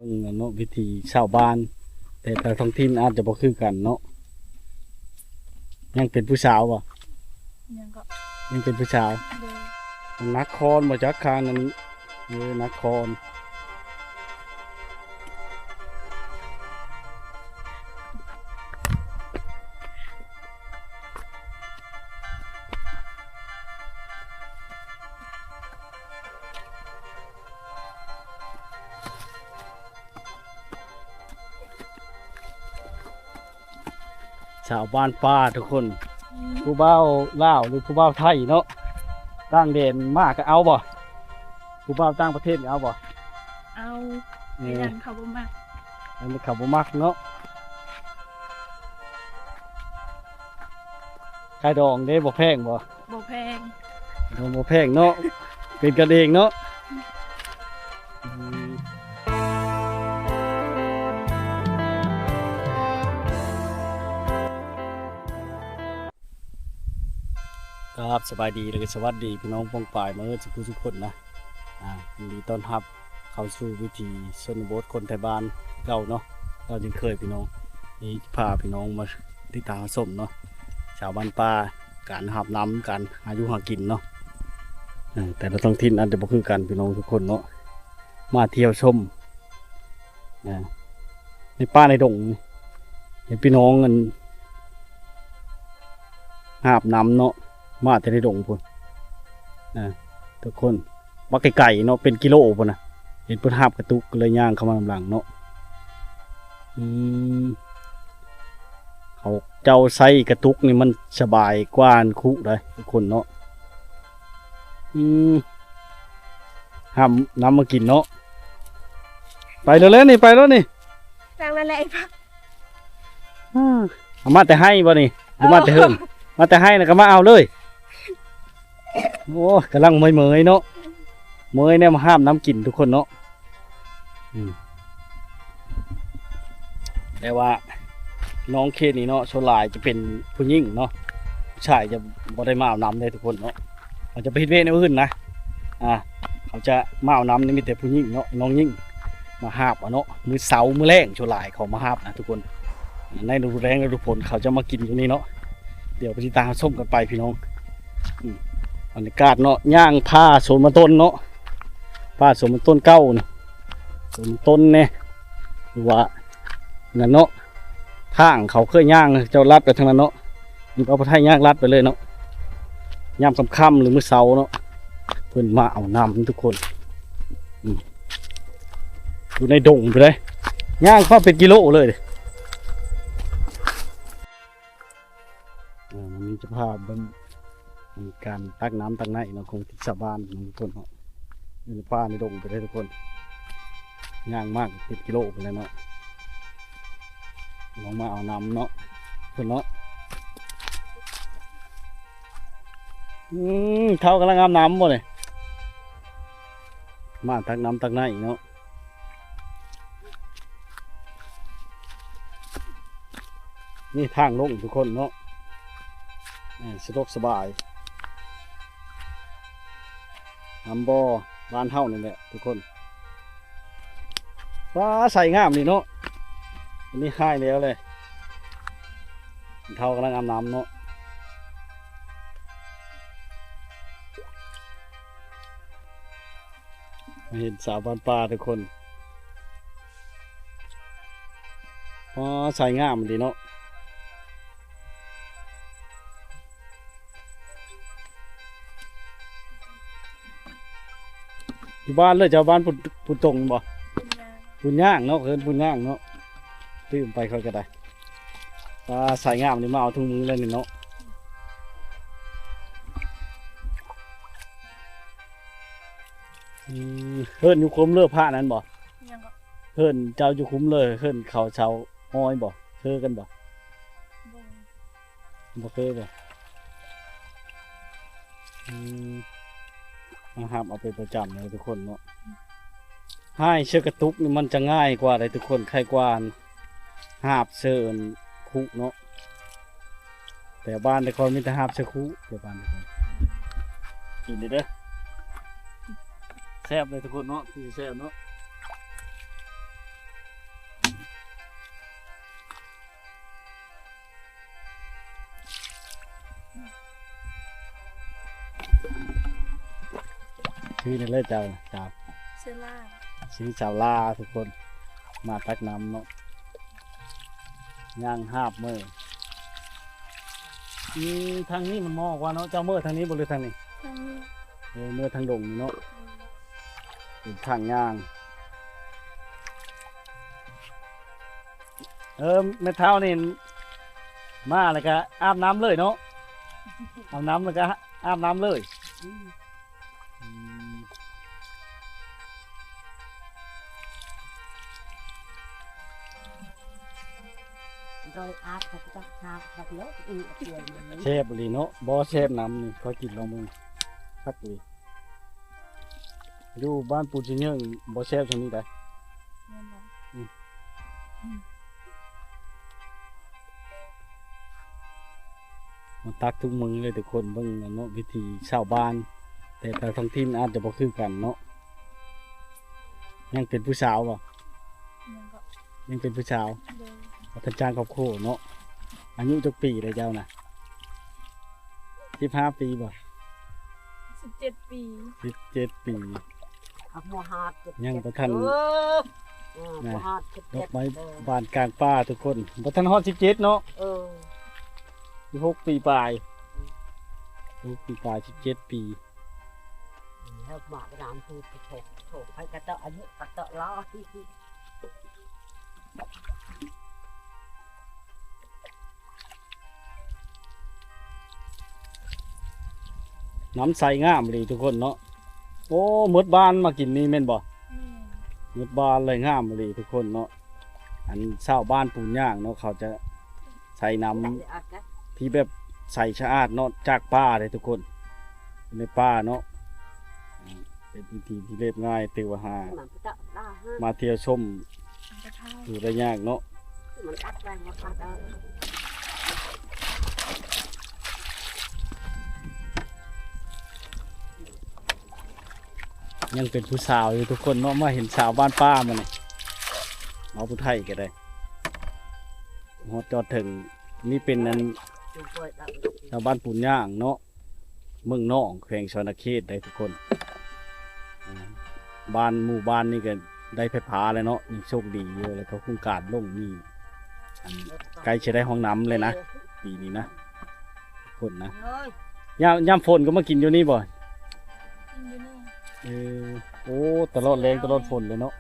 ເບິ່ງເນາະ ວິຖີຊາວບ້ານ ແຕ່ລະທ້ອງຖິ່ນອາດຈະບໍ່ຄືກັນເນາະ. ຍັງເປັນຜູ້ສາວບໍ່? ຍັງກໍ ຍັງເປັນຜູ້ສາວ. ໂດຍ. ນັກຄອນບໍ່ຈັກຄານນັ້ນ. ເອີ ນັກຄອນ. ຊາວບ້ານປ່າທຸກຄົນ ອືມ ຜູ້ບ່າວລາວ ຫຼື ຜູ້ບ່າວໄທເນາະ ຕ່າງແດນມາກໍເອົາບໍ່? ຜູ້ບ່າວຕ່າງປະເທດກໍເອົາບໍ່? ເອົາ. ເອີ ຢ້ານເຂົາບໍ່ມັກ ຢ້ານເຂົາບໍ່ມັກເນາະ. ຄ່າດອງເດ້ ບໍ່ແພງບໍ່? ບໍ່ແພງ ໂອ້ ບໍ່ແພງເນາະ ເປັນກັນເອງເນາະ. ອືມ ຄັບ ສະບາຍດີ ແລະ ກໍສະຫວັດດີພີ່ນ້ອງປ້ອງປາຍໝົດທຸກຜູ້ທຸກຄົນນະ. ອ່າ ຍິນດີຕ້ອນຮັບເຂົ້າສູ່ວິຖີຊົນນະບົດຄົນໄທບ້ານເກົ່າເນາະ ເກົ່າເຊັ່ນເຄີຍພີ່ນ້ອງ. ນີ້ພາພີ່ນ້ອງມາຕິດຕາມຮັບຊົມເນາະ ຊາວບ້ານປ່າ ການຫາບນ້ຳ ການຫາຢູ່ຫາກິນເນາະ. ເອີ ແຕ່ລະທ້ອງຖິ່ນອາດຈະບໍ່ຄືກັນພີ່ນ້ອງທຸກຄົນເນາະ ມາທ່ຽວຊົມ. ອ່າ ໃນປ່າໃນດົງ ໃຫ້ພີ່ນ້ອງອັນ ຫາບນ້ຳເນາະ ມາແຕ່ໃນດົງພຸ້ນ. ອ່າ ທຸກຄົນ ມາໄກໆເນາະ ເປັນກິໂລພຸ້ນນະ ເຫັນເພິ່ນຫາບກະຕຸກ ກໍເລີຍຍ່າງເຂົ້າມານຳຫຼັງເນາະ. ອືມ ເຂົາເຈົ້າໃຊ້ກະຕຸກນີ້ມັນສະບາຍກວ່າອັນຄຸເດ້ທຸກຄົນເນາະ. ອືມ ຫາບນ້ຳມາກິນເນາະ. ໄປແລ້ວນີ້ ໄປແລ້ວນີ້ ທາງນັ້ນແຫຼະ ອາ ເອົາມາແຕ່ໄຮ່ບໍ່ນີ້ ຫຼືມາແຕ່ເຮືອນ? ມາແຕ່ໄຮ່ແລ້ວກໍມາເອົາເລີຍ. ໂອ້ ກຳລັງເມີຍໆເນາະ ເມີຍແນວມາຫາບນ້ຳກິນທຸກຄົນເນາະ. ອືມ ແຕ່ວ່ານ້ອງເຂດນີ້ເນາະ ສ່ວນຫຼາຍຈະເປັນຜູ້ຍິງເນາະ ຜູ້ຊາຍຈະບໍ່ໄດ້ມາເອົານ້ຳເດ້ທຸກຄົນເນາະ. ເຂົາຈະໄປເຮັດວຽກແນວອື່ນນະ ອ່າ ເຂົາຈະມາເອົານ້ຳນີ້ມີແຕ່ຜູ້ຍິງເນາະ ນ້ອງຍິງມາຫາບເອົາເນາະ. ມື້ເຊົ້າມື້ແລງສ່ວນຫຼາຍເຂົາມາຫາບນະທຸກຄົນ ໃນລະດູແລ້ງລະດູຝົນເຂົາຈະມາກິນຢູ່ນີ້ເນາະ. ດຽວໄປຕິດຕາມຮັບຊົມກັນໄປພີ່ນ້ອງ. ອືມ ບັນຍາກາດເນາະ ຍ່າງຜ່າສວນມັນຕົ້ນເນາະ ຜ່າສວນມັນຕົ້ນເກົ່ານີ້ ສວນມັນຕົ້ນແດ່ ຫຼືວ່ານັ້ນເນາະ ທາງເຂົາເຄີຍຍ່າງ ເຈົ້າລັດໄປທາງນັ້ນເນາະ. ເອົາຜູ້ໄທຍ່າງລັດໄປເລີຍເນາະ ຍາມຄ່ຳໆ ຫຼືມື້ເຊົ້າເນາະ ເພິ່ນມາເອົານ້ຳທຸກຄົນ. ອືມ ຢູ່ໃນດົງພຸ້ນເດ້ ຍ່າງເຂົ້າເປັນກິໂລເລີຍ. ອ່າ ມັນມີສະພາບເບິ່ງ ການຕັກນ້ຳຕັກໃນເນາະ ຂອງຊາວບ້ານທຸກຄົນເນາະ ຢູ່ໃນປ່າໃນດົງໄປເລີຍທຸກຄົນ. ຍ່າງມາເປັນກິໂລພຸ້ນແຫຼະເນາະ ລອງມາເອົານ້ຳເນາະ ເພິ່ນເນາະ. ອືມ ເຖົ້າກຳລັງອາບນ້ຳບໍ່ນີ້? ມາຕັກນ້ຳຕັກໃນເນາະ. ນີ້ທາງລົງທຸກຄົນເນາະ ອ່າ ສະດວກສະບາຍ ນຳບໍ່ ບ້ານເຮົານີ້ແຫຼະທຸກຄົນ. ວ້າ ໃສງາມນີ້ເນາະ ອັນນີ້ຫາຍແລ້ວແຫຼະ ເຖົ້າກຳລັງອາບນ້ຳເນາະ. ເຫັນສາວບ້ານປ່າທຸກຄົນ ອໍ ໃສງາມດີເນາະ. ຢູ່ບ້ານເລີຍ ເຈົ້າ ບ້ານປຸນ ປຸນຕົງບໍ່? ປຸນຍາງ ປຸນຍາງເນາະ ເອີ້ນປຸນຍາງເນາະ ຕື່ມໄປຂ້ອຍກໍໄດ້. ອ່າ ໃສງາມນີ້ມາເອົາທຸກມື້ແລ້ວນີ້ເນາະ. ອືມ ເຮືອນຢູ່ຄຸມເລີພະນັ້ນບໍ່? ຫຍັງກໍ? ເຮືອນເຈົ້າຢູ່ຄຸມເລີ ເຮືອນເຂົາຊາວອ້ອຍບໍ່? ຄືກັນບໍ່? ບໍ່ ບໍ່ຄືບໍ່? ອືມ ມາຫາບເອົາເປັນປະຈຳເລີຍທຸກຄົນເນາະ. ຫາບເຊິ່ງກະຕຸກນີ້ມັນຈະງ່າຍກວ່າເດ້ທຸກຄົນ ໄຄກວ່າຫາບເຊິ່ງຄຸເນາະ. ແຖວບ້ານແຕ່ກ່ອນມີແຕ່ຫາບເຊິ່ງຄຸ ແຖວບ້ານແຕ່ກ່ອນ. ກິນເດີ ແຊບເລີຍທຸກຄົນເນາະ ຄືຊິແຊບເນາະ. ຊື່ນີ້ເລີຍເຈົ້າ ເຈົ້າ ຊື່ລາ ຊື່ສາວລາທຸກຄົນ ມາຕັກນ້ຳເນາະ ຍ່າງຫາບເມີ ອືມ ທາງນີ້ມັນໝອກວ່າເນາະ ເຈົ້າເມືອທາງນີ້ບໍ່ ຫຼືທາງນີ້? ທາງນີ້ ເອີ ເມືອທາງດົງນີ້ເນາະ ອືມ ເປັນທາງຍ່າງ. ເອີ ແມ່ເຖົ້ານີ້ມາແລ້ວກະອາບນ້ຳເລີຍເນາະ ອາບນ້ຳແລ້ວກະອາບນ້ຳເລີຍ ອືມ ອືມ ໂດຍອາບກະຈັກທາກ ແຊບອີ່ຫຼີເນາະ ບໍ່ແຊບນ້ຳນີ້ ຂ້ອຍກິນລອງເບິ່ງ ຄັກອີ່ຫຼີ. ຢູ່ບ້ານປູນຊິເຍີ້ງບໍ່ແຊບສ່ຳນີ້ໃດ ແມ່ນບໍ່? ອືມ ອືມ ມາຕັກທຸກມື້ເລີຍທຸກຄົນ ເບິ່ງເນາະ ວິຖີຊາວບ້ານ ແຕ່ລະທ້ອງຖິ່ນອາດຈະບໍ່ຄືກັນເນາະ. ຍັງເປັນຜູ້ສາວບໍ່? ຍັງກໍ ຍັງເປັນຜູ້ສາວ ໂດຍ ບໍ່ທັນສ້າງຄອບຄົວເນາະ. ອາຍຸຈັກປີແລ້ວເຈົ້ານະ? ສິບຫ້າປີບໍ່? ສິບເຈັດປີ ສິບເຈັດປີ ອາ ບໍ່ຮອດ ຍັງບໍ່ທັນ ເອີ ເອີ ນະ ບໍ່ຮອດສິບເຈັດ ດອກໄມ້ ເອີ ບານກາງປ່າທຸກຄົນ ບໍ່ທັນຮອດສິບເຈັດເນາະ ເອີ ສິບຫົກປີປາຍ ອືມ ສິບຫົກປີປາຍ ສິບເຈັດປີ ເຮົາມາກະດານຜູ້ໂທ ໂທ ໃຜກະເຕາະອາຍຸກະເຕາະລໍ. ນ້ຳໃສງາມອີ່ຫຼີທຸກຄົນເນາະ. ໂອ້ ໝົດບ້ານມາກິນນີ້ແມ່ນບໍ່? ແມ່ນ ໝົດບ້ານເລີຍ ງາມອີ່ຫຼີທຸກຄົນເນາະ. ອັນຊາວບ້ານປູນຍ່າງເນາະ ເຂົາຈະໃຊ້ນ້ຳທີ່ແບບໃສສະອາດເນາະ ຈາກປ່າເດ້ທຸກຄົນ ໃນປ່າເນາະ. ເປັນວິຖີທີ່ລຽບງ່າຍ ຖືວ່າຫາມາທ່ຽວຊົມຢູ່ໄດ້ຍາກເນາະ. ຍັງເປັນຜູ້ສາວຢູ່ທຸກຄົນເນາະ ມາເຫັນສາວບ້ານປ່າມື້ນີ້ ເວົ້າຜູ້ໄທກະໄດ້ ຮອດຈອດເຖິງ. ນີ້ເປັນອັນ ຊາວບ້ານປູນຍ່າງເນາະ ເມືອງນອງ ແຂວງສະຫວັນນະເຂດໄດ໋ທຸກຄົນ. ອາ ບ້ານ ໝູ່ບ້ານນີ້ກະໄດ້ໄຟຟ້າແລ້ວເນາະ ຍັງໂຊກດີຢູ່ ແລ້ວກະໂຄງການລົງນີ້ ອັນ ໃກ້ຊິໄດ້ຫ້ອງນ້ຳແລ້ວນະ ປີນີ້ນະ ຄົນນະ. ຍາມ ຍາມຝົນກະມາກິນຢູ່ນີ້ບໍ່? ກິນຢູ່ນີ້ ເອີ ໂອ້ ຕະຫຼອດແລ້ງຕະຫຼອດຝົນເລີຍເນາະ.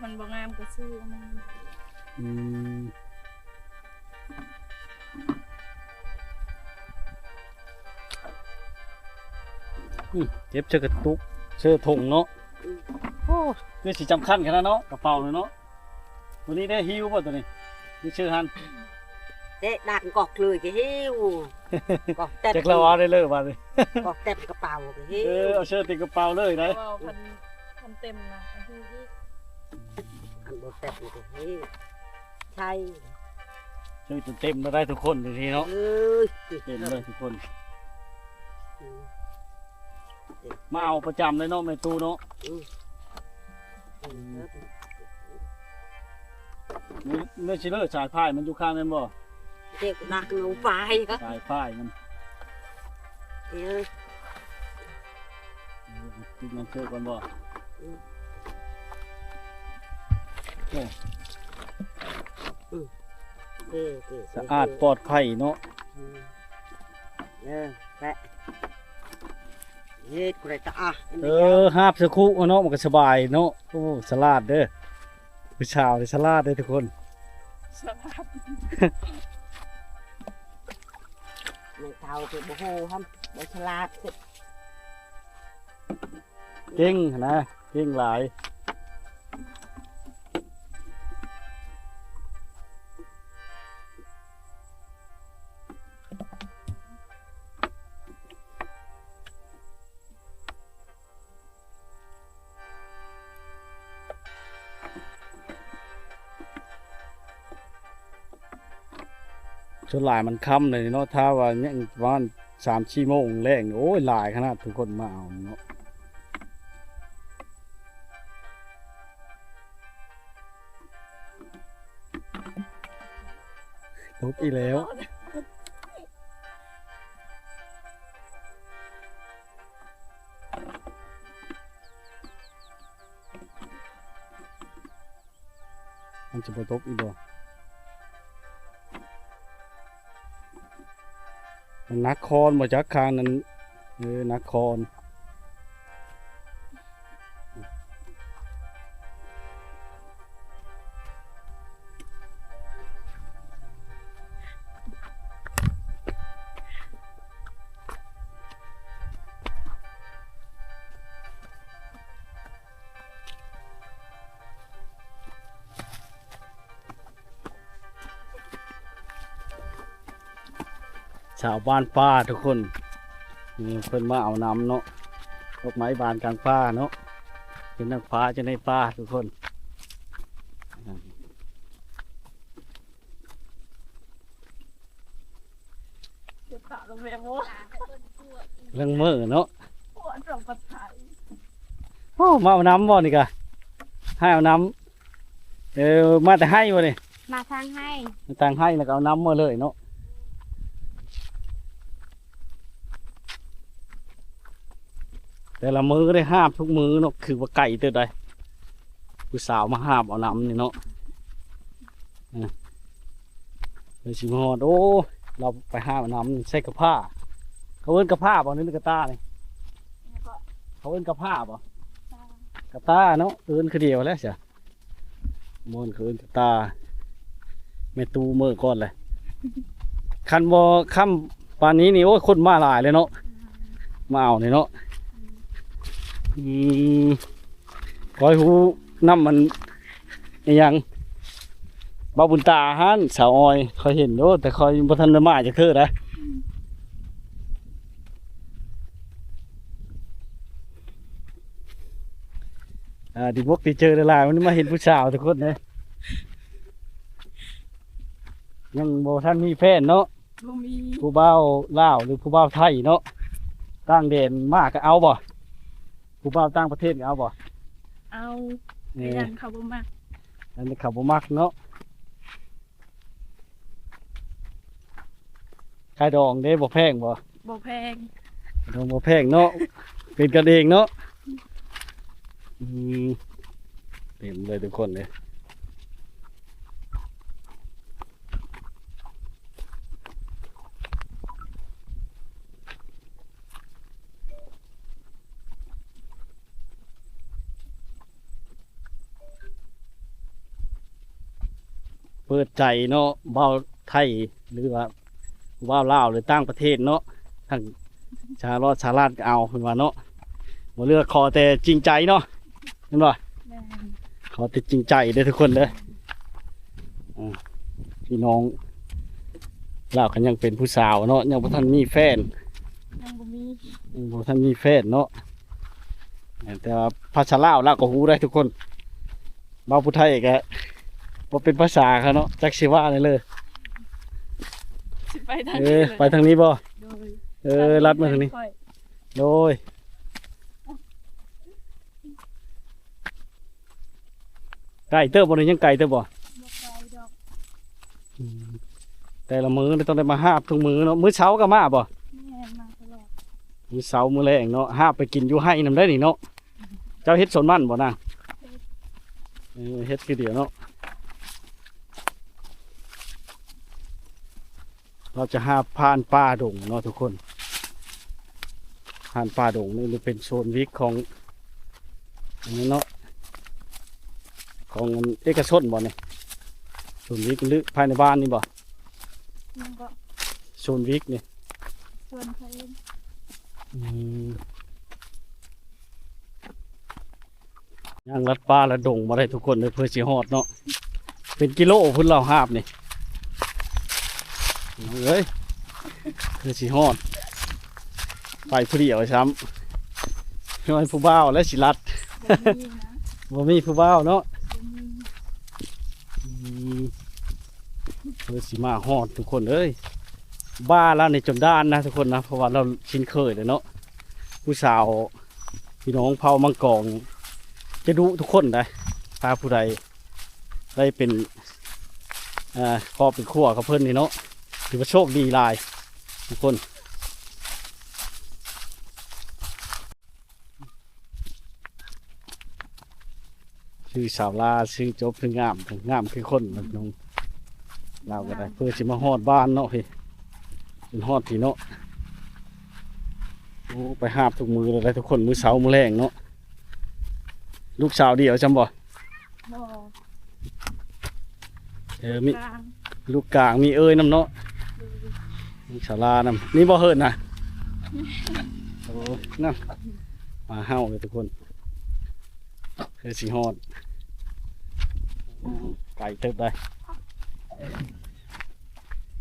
ມັນບໍ່ງາມກະຊື້ເອົາມາ ອືມ. ອືມ ເກັບໃສ່ກະຕຸກ ໃສ່ຖົງເນາະ. ອືມ ໂອ້ ຄືຊິສຳຄັນຂະໜາດເນາະ ກະເປົານີ້ເນາະ. ໂຕນີ້ໄດ້ຫິ້ວບໍ່ໂຕນີ້? ມີຊື່ຫັ້ນ ເຕະດັງກອກເລີຍກະຫິ້ວ ກອກເຕັມ ຈັກລະວ່າໄດ້ເລີບາດນີ້ ກອກເຕັມກະເປົາກະຫິ້ວ. ເອີ ເອົາເຊີຕິດກະເປົາເລີຍໄດ໋. ເວົ້າຄັນ ຄັນເຕັມນະ ຫິ້ວອີກ ຄັນບໍ່ເຕັມກະຫິ້ວ. ໃຊ່ ເຊີເຕັມແລ້ວໄດ໋ທຸກຄົນ ຈັ່ງຊີ້ເນາະ. ເອີ ເຕັມເລີຍທຸກຄົນ. ອືມ ມາເອົາປະຈຳເລີຍເນາະ ແມ່ຕູ້ເນາະ. ອືມ ອືມ ແມ່ຊິເລີດສາຍພາຍມັນຢູ່ຂ້າງນັ້ນບໍ່? ເດັກນັກໜູພາຍ ສາຍພາຍມັນ ເອີ ຕິດມັນເຊີກ່ອນບໍ່? ອືມ ໂອ້ ອືມ ເອີ ເອີ ສະອາດປອດໄພເນາະ. ອືມ ເອີ ແປະ ເຮັດກູໄດ້ຕະອາ ເອີ ຫາບສະຄຸເນາະ ມັນກະສະບາຍເນາະ. ໂອ້ ສະຫຼາດເດີ ຜູ້ສາວນີ້ສະຫຼາດເດີທຸກຄົນ. ສະຫຼາດ ແມ່ເຖົ້າກະບໍ່ຮູ້ ບໍ່ສະຫຼາດ ເກັ່ງຫັ້ນນະ ເກັ່ງຫຼາຍ. ສ່ວນຫຼາຍມັນຄ່ຳເລີຍເນາະ ຖ້າວ່າຍັງປະມານສາມສີ່ໂມງແລງ ໂອ້ຍ ຫຼາຍຂະໜາດ ທຸກຄົນມາເອົາເນາະ. ຕົກອີກແລ້ວ. ມັນຊິບໍ່ຕົກອີກບໍ່? ມັນໜັກຄອນບໍ່ຈັກ ຄາງນັ້ນ ເອີ ໜັກຄອນ. ຊາວບ້ານປ່າທຸກຄົນ ນີ້ເພິ່ນມາເອົານຳເນາະ ດອກໄມ້ບານກາງປ່າເນາະ ເປັນນາງຟ້າຢູ່ໃນປ່າທຸກຄົນ. ເລື່ອງມື້ເນາະ ໂອ້ ມາເອົານຳບໍ່ນີ້ກະ ໃຫ້ເອົານຳ ເອີ ມາແຕ່ໄຮ່ບໍ່ນີ້? ມາທາງໄຮ່ ມາທາງໄຮ່ແລ້ວກໍເອົານຳມາເລີຍເນາະ. ແຕ່ລະມື້ໄດ້ຫາບທຸກມື້ເນາະ ຄືວ່າໄກເຕີບໃດ ຜູ້ສາວມາຫາບເອົານຳນີ້ເນາະ. ເອີ ເລີຍຊິມາຮອດ ໂອ້ ລາວໄປຫາບເອົານຳໃສ່ກະພ້າ ເຂົາເອີ້ນກະພ້າບໍ່ ຫຼືກະຕ່ານີ້? ເຂົາເອີ້ນກະພ້າບໍ່? ກະຕ່າເນາະ ເອີ້ນຄືດຽວແຫຼະຊະ. ມ່ວນຄືນຕາ ແມ່ຕູ້ເມີກ່ອນແຫຼະ ຄັນບໍ່ຄ່ຳປານນີ້ນີ້ ໂອ້ຍ ຄົນມາຫຼາຍເລີຍເນາະ ມາເອົານີ້ເນາະ. ອືມ ຂ້ອຍຮູ້ນຳ ອັນ ອີຫຍັງ ບ່າວບຸນຕາຫັ້ນ ສາວອອຍ ຂ້ອຍເຫັນຢູ່ ແຕ່ຂ້ອຍບໍ່ທັນໄດ້ມາຈັກເທື່ອໃດ. ອ່າ ດີບົກດີເຈີຫຼາຍໆ ວັນນີ້ມາເຫັນຜູ້ສາວທຸກຄົນເດ້ ຍັງບໍ່ທັນມີແຟນເນາະ ບໍ່ມີ ຜູ້ບ່າວລາວ ຫຼື ຜູ້ບ່າວໄທເນາະ ຕ່າງແດນມາກໍເອົາບໍ່? ຜູ້ບ່າວຕ່າງປະເທດກໍເອົາບໍ່? ເອົາ ແຕ່ຢ້ານເຂົາບໍ່ມັກ ຢ້ານເຂົາບໍ່ມັກເນາະ. ຂາຍດອງເດ້ ບໍ່ແພງບໍ່? ບໍ່ແພງ ຂາຍດອງບໍ່ແພງເນາະ ເປັນກັນເອງເນາະ. ອືມ ເຕັມເລີຍທຸກຄົນເລີຍ ເປີດໃຈເນາະ ບ່າວໄທ ຫຼືວ່າບ່າວລາວ ຫຼືຕ່າງປະເທດເນາະ ທັງສະຫະລັດ ສະຫະລັດກໍເອົາ ເພິ່ນວ່າເນາະ ບໍ່ເລືອກ ຂໍແຕ່ຈິງໃຈເນາະ ແມ່ນບໍ່? ແມ່ນ ຂໍແຕ່ຈິງໃຈເດີ້ທຸກຄົນເດີ້. ອ່າ ພີ່ນ້ອງລາວກໍຍັງເປັນຜູ້ສາວເນາະ ຍັງບໍ່ທັນມີແຟນ ຍັງບໍ່ມີ ຍັງບໍ່ທັນມີແຟນເນາະ ແຕ່ວ່າພາສາລາວລາວກໍຮູ້ໄດ້ທຸກຄົນ ເວົ້າຜູ້ໄທກໍບໍ່ເປັນພາສາເຂົາເນາະ ຈັກຊິວ່າແນວເລີຍ. ຊິໄປທາງ ເອີ ນີ້ເລີຍ ໄປທາງນີ້ບໍ່? ໂດຍ ເອີ ລັດມາທາງນີ້ ໂດຍ. ໄກເຕີບບໍ່ນີ້? ຍັງໄກເຕີບບໍ່? ບໍ່ໄກດອກ ອືມ ແຕ່ລະມື້ນີ້ຕ້ອງໄດ້ມາຫາບທຸກມື້ເນາະ ມື້ເຊົ້າກໍມາບໍ່? ແມ່ນ ມາຕະຫຼອດ ມື້ເຊົ້າມື້ແລງເນາະ ຫາບໄປກິນຢູ່ໄຮ່ນຳໄດ້ນີ້ເນາະ. ເຈົ້າເຮັດສວນມັນບໍ່ນາງ? ເຮັດ ເອີ ເຮັດຄືດຽວເນາະ. ເຮົາຈະຫາຜ່ານປ່າດົງເນາະທຸກຄົນ ຜ່ານປ່າດົງນີ້ ນີ້ເປັນໂຊນວິກຂອງ ອັນນີ້ເນາະ ຂອງເອກະຊົນບໍ່ນີ້? ໂຊນວິກ ຫຼືພາຍໃນບ້ານນີ້ບໍ່? ຍັງກໍ ໂຊນວິກນີ້ ສວນເຂົາເອງ ອືມ. ຍ່າງລັດປ່າລັດດົງມາໄດ້ທຸກຄົນເອີຍ ເພື່ອຊິຮອດເນາະ ເປັນກິໂລພຸ້ນລາວຫາບນີ້ ເອີຍ ເພື່ອຊິຮອດ ໄປຜູ້ດຽວຊ້ຳ ຍ້ອນຜູ້ບ່າວແລ້ວຊິລັດ ບໍ່ມີນະ ບໍ່ມີຜູ້ບ່າວເນາະ ບໍ່ມີ ອືມ ເພື່ອຊິມາຮອດທຸກຄົນເອີຍ ບ້າລາວນີ້ຈົນດ້ານນະທຸກຄົນນະ ເພາະວ່າລາວຊິນເຄີຍແລ້ວເນາະ ຜູ້ສາວ ພີ່ນ້ອງເຜົ່າມັງກອງຈະດຸທຸກຄົນໃດ໋ ຖ້າຜູ້ໃດໄດ້ເປັນ ເອີ ຄອບເປັນຄົວກັບເພິ່ນນີ້ເນາະ ຖືວ່າໂຊກດີຫຼາຍທຸກຄົນ ໂອເຄ ຄືສາວລາວ ຊື່ຈົບຄືງາມ ງາມຄືຄົນເນາະ ນ້ອງລາວກໍໄດ້ ເພື່ອຊິມາຮອດບ້ານເນາະ ພີ່ ຈົນຮອດພີ້ເນາະ. ໂອ້ ໄປຫາບທຸກມື້ເລີຍ ທຸກຄົນ ມື້ເຊົ້າມື້ແລງເນາະ. ລູກສາວດຽວຊັ້ນບໍ່? ບໍ່ ເອີ ມີ ກາງ ລູກກາງ ມີເອີຍນຳເນາະ ໂດຍ ມີສາລານຳ. ນີ້ບໍ່ເຮີດນະ? ໂອ້ ນັ້ນ ມາເຮົາເລີຍທຸກຄົນ ເພື່ອຊິຮອດ ໄກເຕີບໄດ໋.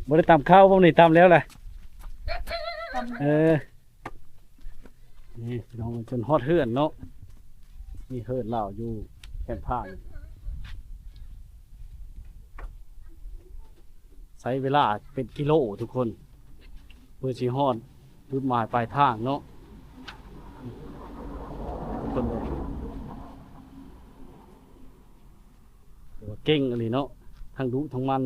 ບໍ່ໄດ້ຕຳເຂົ້າບໍ່ນີ້? ຕຳແລ້ວແຫຼະ ຕຳ ເອີ. ນີ້ພີ່ນ້ອງ ຈົນຮອດເຮືອນເນາະ. ມີເຮືອນລາວຢູ່ແຄມທາງ ໃຊ້ເວລາເປັນກິໂລທຸກຄົນ ເພື່ອຊິຮອດຈຸດໝາຍປາຍທາງເນາະ ທຸກຄົນເອີຍ. ແຕ່ວ່າເກັ່ງອີ່ຫຼີເນາະ ທັງດຸທັງມັນ.